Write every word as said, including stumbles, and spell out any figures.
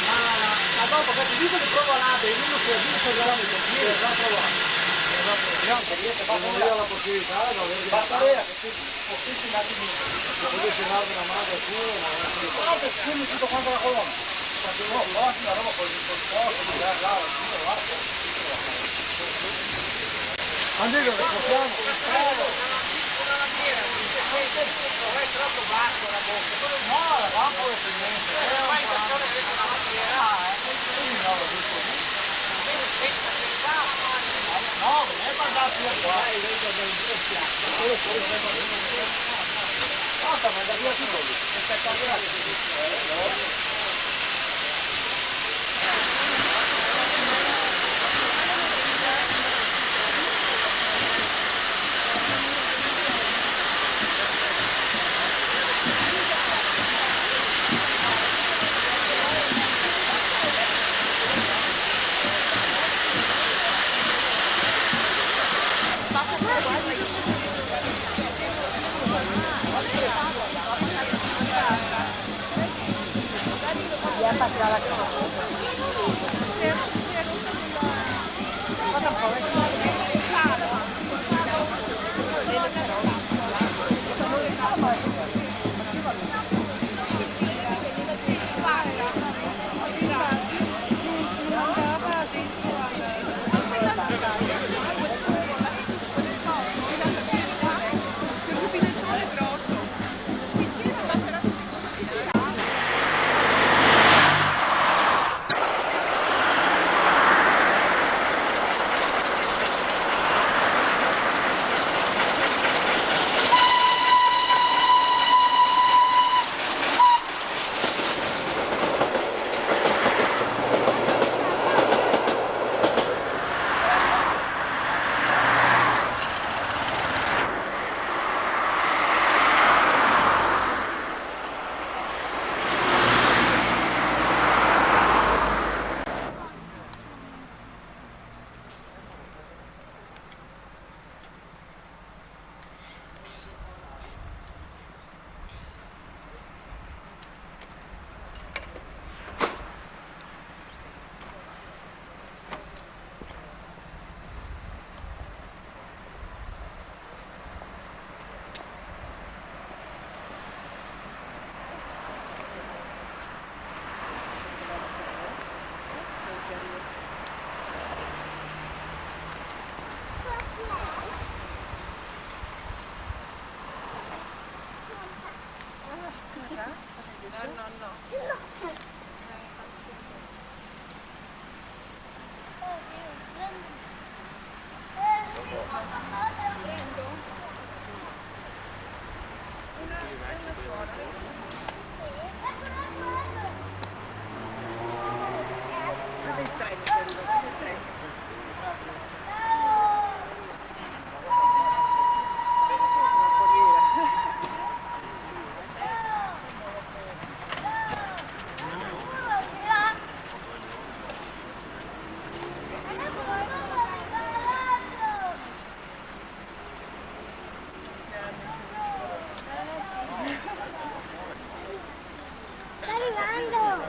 Ma, ma dopo che ti dico che provo là, beh, io non so, io so veramente, io la provo. Io non so, io ho la possibilità, no? Basta avere. Sì, sì, un attimino. Se potesse darmi una mano a qualcuno, ma non si può. Guarda, scrivi tutto quanto la colonna. Perché io ho una roba con il posto, là, là, là, là. Andrea, lo possiamo? Una bandiera, se sei, se vai troppo basso la bocca, no, la va un po' più lento, eh, un po'. Ah, eh, sì, no, lo dico lì. Invece senza pensare, no, non è mandato via qua. Basta, manda via tutti. Cosa? No, no, no. Sta arrivando!